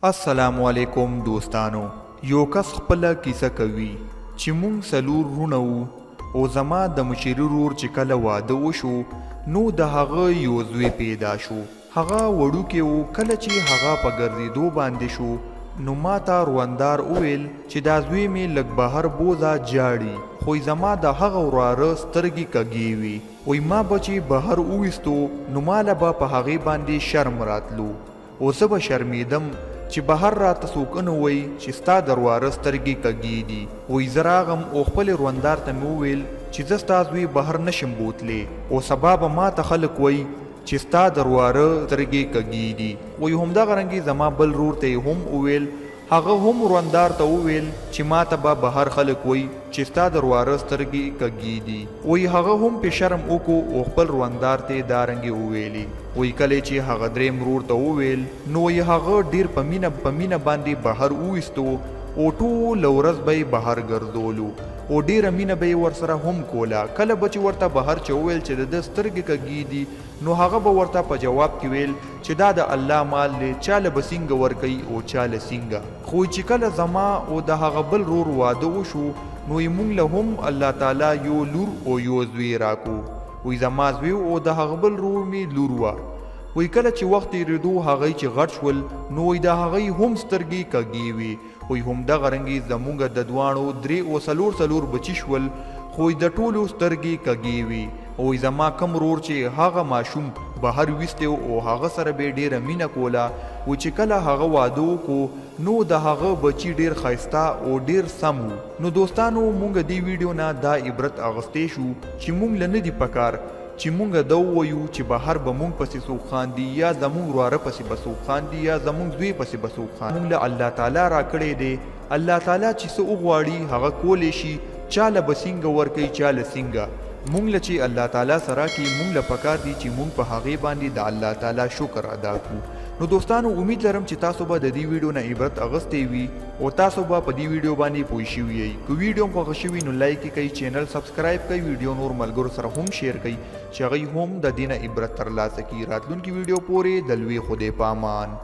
السلام علیکم دوستانو یو کس خپله کیسه کوي چې مونږ څلور وروڼه وو او زما د مشري ورور چې کله واده وشو نو د هغه یو زوی پیدا شو هغه وړوکی و کله چې هغه په ګرځیدو باندې شو نو ماته روندار وویل چې دا زوی مې لږ بهر بوځه جاړي خو زما د هغه وراره سترګې کږې وي وایي ما به چې بهر وویستو نو ماله به په هغې باندې شرم راتلو او زه به شرمېدم چې بهر راته څوک نه وایي چې ستا د رواره سترګې کږې دي. وایي زه راغم او خپلې روندار ته مې وویل چې زه ستا زوی بهر نه شم بوتلی او سبا به ماته خلک وایي چې ستا د رواره سترګې کږې دي. وایي همدغه رنګې زما بل رور ته یې هم وویل هغه هم وروندار ته وویل چې ماته به بهر خلک وایي چې ستا د رواره سترګې کږې دي. وایي هغه هم پې شرم وکړو او خپل وروندار ته یې دارنګې وویلې. وایي کله یې چې هغه دریم ورور ته وویل نو وایي هغه ډیر په مینه په مینه باندې بهر وویستو او ټوله ورځ به یې بهر ګرځولو او ډیره مینه به یې ورسره هم کوله. کله به چې ورته بهر چا وویل چې د ده سترګې کږې دي نو هغه به ورته په جواب کې ویل چې دا د الله مال دی چا له به سینګه ورکوي او چا له سینګه. خو چې کله زما او د هغه بل رور واده وشو نو یې مونږ له هم الله تعالی یو لور او یو زوی راکو. وایي زما زوی او د هغه بل رور مې لور وه. وایي کله چې وخت تیریدو هغوی چې غټ شول نو وایي د هغوی هم سترګې کږې وې. وایي همدغه رنګې زمونږ د دواړو درې او څلور څلور بچي شول خو وایي د ټولو سترګې کږې وې. وایي زما کوم ورور چې هغه ماشوم بهر ویستی و او هغه سره به یې ډیره مینه کوله وایي چې کله هغه واده وکړو نو د هغه بچي ډیر ښایسته او ډیر سم وو. نو دوستانو مونږ دې ویډیو نه دا عبرت اغستی شو چې مونږ له نه دي پکار چې مونږ دا ووایو چې بهر به مونږ پسې څوک خاندي یا زمونږ وراره پسې به څوک خاندي یا زمونږ زوی پسې به څوک خاندي. مونږ له الله تعالی راکړی دی الله تعالی چې څه وغواړي هغه کولی شي چا له به سینګه ورکوي چا له سینګه مونږ له چې الله تعالی څه راکړي مونږ له پکار دي چې مونږ په هغې باندې د الله تعالی شکر ادا کړو. نو دوستانو امید لرم چې تاسو به د دې ویډیو نه عبرت اغستی وي او تاسو به په دې ویډیو باندې پوه شوي یئ. که ویډیو مو خوښه شوي نو لایک یې کړئ، چینل سبسکرایب کړئ، ویډیو نور ملګرو سره هم شیر کړئ چې هغوی هم د دې نه عبرت ترلاسه کړي. راتلونکي ویډیو پورې د لوی خدای په امان.